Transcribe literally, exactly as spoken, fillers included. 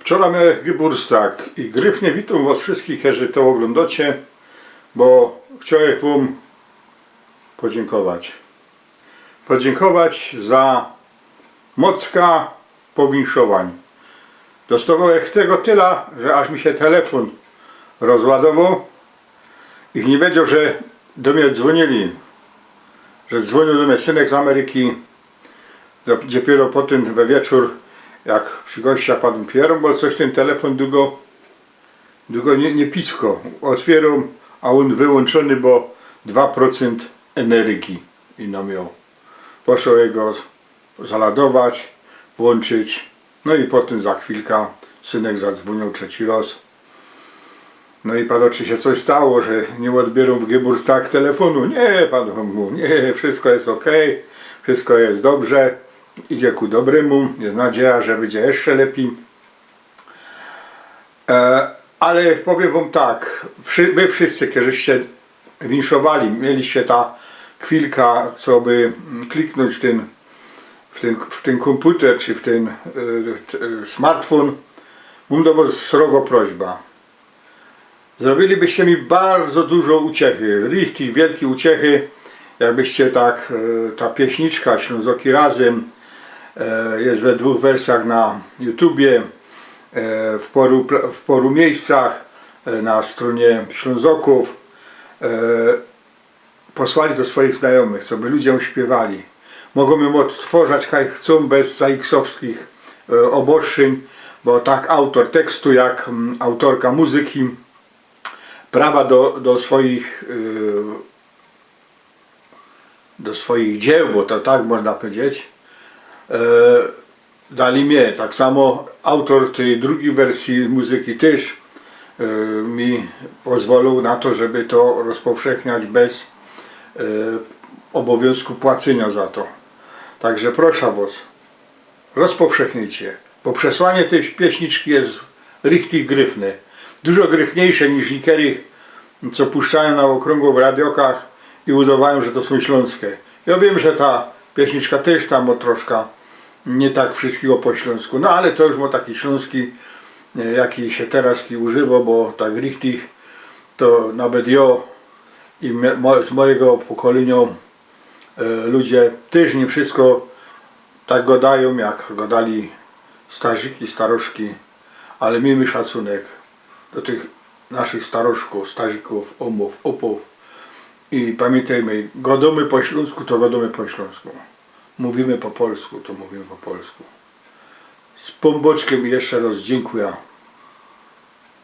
Wczoraj miołech Geburstag i gryfnie witōm wos wszyskich, kerzy to ôglōndocie, bo chciołech wōm podziynkować. Podziynkować za mocka powinszowań. Dostowołech tego tyla, że aż mi sie telefōn rozładowoł i niy wiedzioł, że do mie dzwōnili, że dzwōniōł do mie synek z Ameryki. Dop-, dopiyro potym we wieczōr, jak przi gościach padōm piyrōm, bo coś tyn telefōn dugo, dugo niy, niy pisko. Ôtwiyrōm, a ôn wyłōnczōny, bo dwa procynt energii ino mioł. Poszołech go zaladować, włōnczyć. No i potym za chwilka synek zadzwōnioł trzeci roz. No i pado, czy sie coś stało, że niy ôdbiyrōm w Geburstag telefōnu? Niy, padōm mu, niy, wszysko je okej, wszysko je dobrze, idzie ku dobrymu, je nadzieja, że bydzie jeszcze lepij. E, ale powiym wōm tak, wszy-, wy wszyscy, kerzyście winszowali, mieliście ta chwilka, coby, mm, kliknōńć w tyn, w tyn, w tyn kōmputer czy w tyn, e, t-, e, smartfōn, mōm do wos srogo prośba. Zrobilibyście mi bardzo dużo uciechy, richtig wielki uciechy, jakbyście tak, e, ta pieśniczka Ślōnzoki Razym, e, je we dwōch wersyjach na YouTubie, e, w poru pla-, w poru miyjscach, e, na strōnie Ślōnzokōw, e, posłali do swoich znajōmych, coby ludziōm śpiywali. Mogōm jōm ôdtworzać, kaj chcōm, bez zaiksowskich, e, ôboszczyń, bo tak autor tekstu, jak, mm, autorka muzyki prawa do, do swoich, e, do swoich dzieł, bo to tak można powiedzieć, e, dali mie. Tak samo autor tyj drugij wersyje muzyki tyż, e, mi pozwoliōł na to, żeby to rozpowszechniać bez, e, ôbowiōnzku płacynio za to. Tak że proszã wos, rozpowszechnyjcie, bo przesłanie tyj pieśniczki je richtig gryfne. Dużo gryfniejsze niż niykerych, co puszczajōm na ôkrōngło w radiokach i udowajōm, że to sōm ślōnskie. Jŏ wiym, że ta pieśniczka tyż tam mŏ troszka niy tak wszyskigo po ślōnsku, no ale to już mŏ taki ślōnski, e, jaki sie teroz używŏ, bo tak richtig to nawet jŏ i me-, mo-, z mojigo pokolyniŏ, e, ludzie tyż niy wszysko tak gŏdajōm, jak gŏdali starzik i staroszki, ale miyjmy szacunek do tych naszych staroszkōw, starzikōw, ōmōw, ōpōw. I pamiyntejmy, gŏdōmy po ślōnsku, to gŏdōmy po ślōnsku. Mōwimy po polsku, to mōwimy po polsku. Z Pōnbōczkiym i jeszcze roz dziynkuja.